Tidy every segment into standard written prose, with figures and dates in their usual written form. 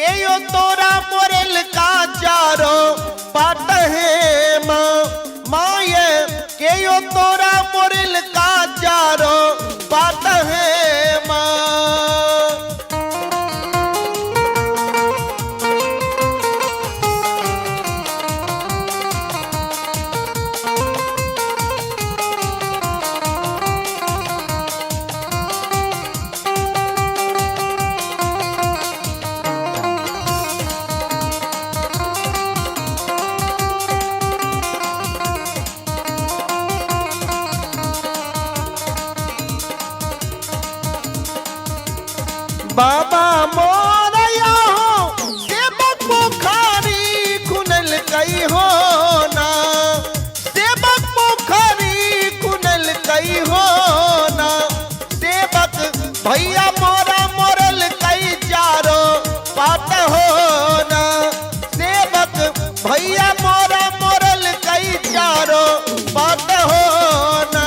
केयो तोरा मोरल का चारो पाट हे माँ। माये केयो तोरा मोरल का चारो पाट हे माँ। बाबा मोरया हो सेवक पोखरी खुनल कई हो ना। सेवक पोखरी खुनल कई हो ना। सेवक भैया मोरा मोरल कई चारो पाट हो ना। सेवक भैया मोरा मोरल कई चारो पाट हो ना।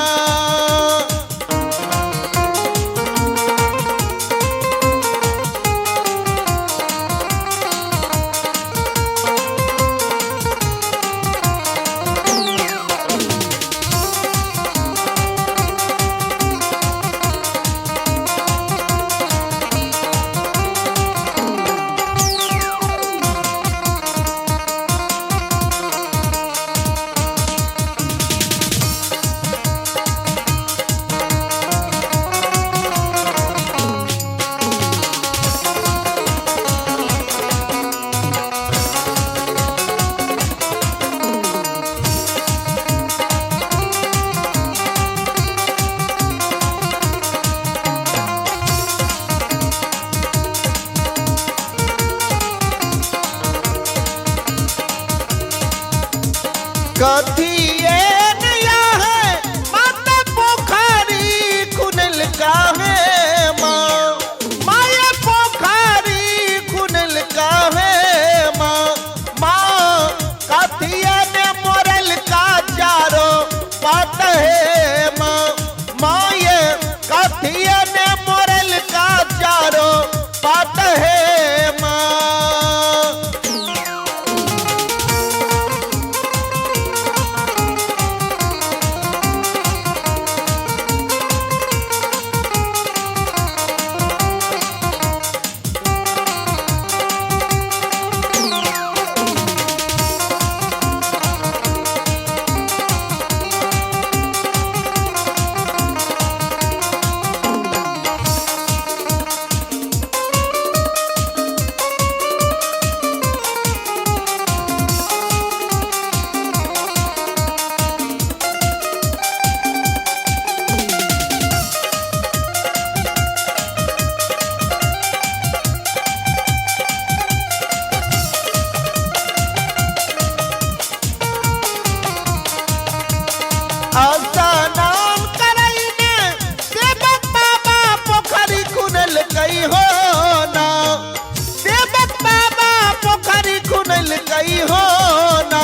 कथिए नया है माता पोखरी खुनल काहे माँ। माया पोखरी खुनल काहे माँ। माँ कथिए ने मोरल का चारो पाट हे माँ। माये कथिए ने मोरल का चारो पाट हे माँ। स्नान करैने सेवक बाबा पोखरी खुनल कई हो ना। सेवक बाबा पोखरी खुनल कई हो ना।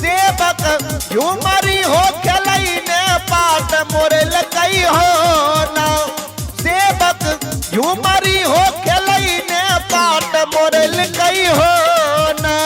सेवक झुमरी हो खेलैने पाट मोरल कई हो ना। सेवक झुमरी हो खेलैने पाट मोरल कई हो ना।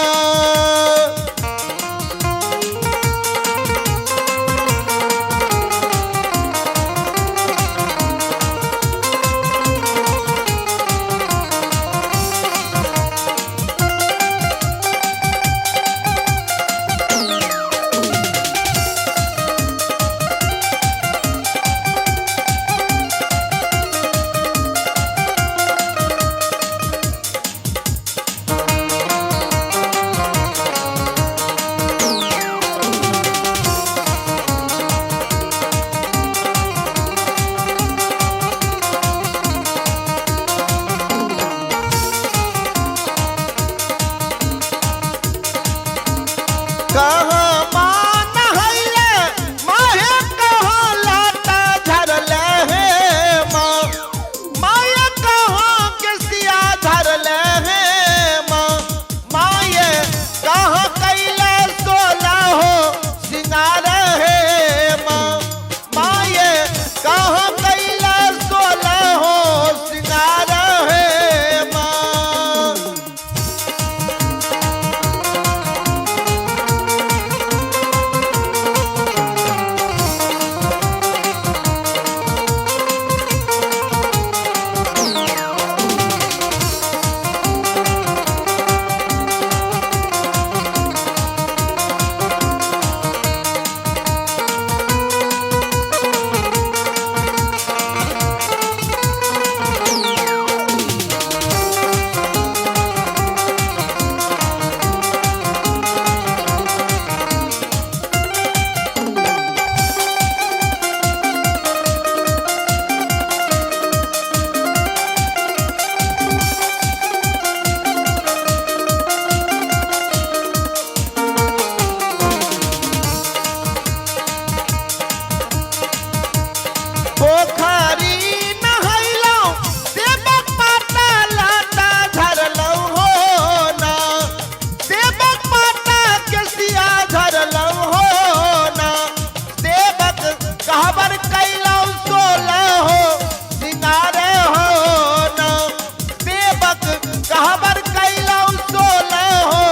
कहबर कैलौ 16 हो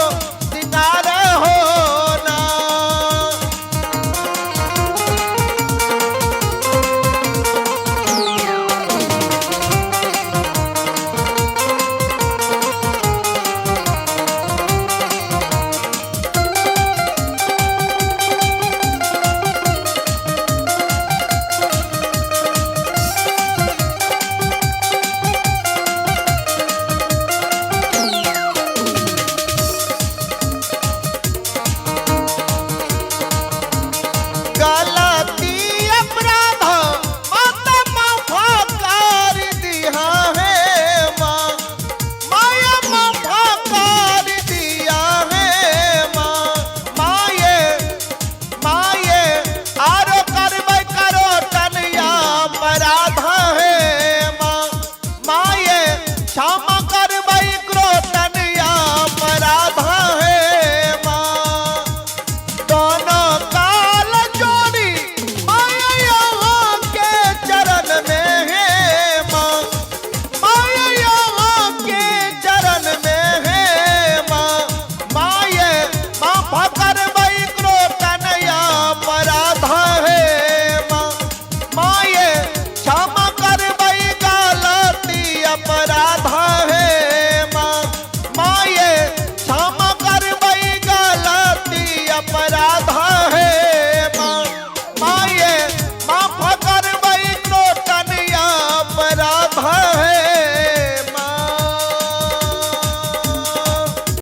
सिंगार हो ना। गलती अपराध माता माफा कर दिया है माँ, माया माफा कर दिया है माँ। माये माये आरो करबै करो तनिया अपराध है माँ। माये क्षमा करबै करो तनिया अपराध है माँ। दोनों काल जोड़ी माया के चरण में है माँ, माया के चरण में है माँ। माये माफ करबै करो तनया अपराध है माँ। माये क्षमा करबै गलती अपराध है माँ। माये क्षमा करबै गलती अपराध है माँ। माये माफ करबै करो तनया अपराध है।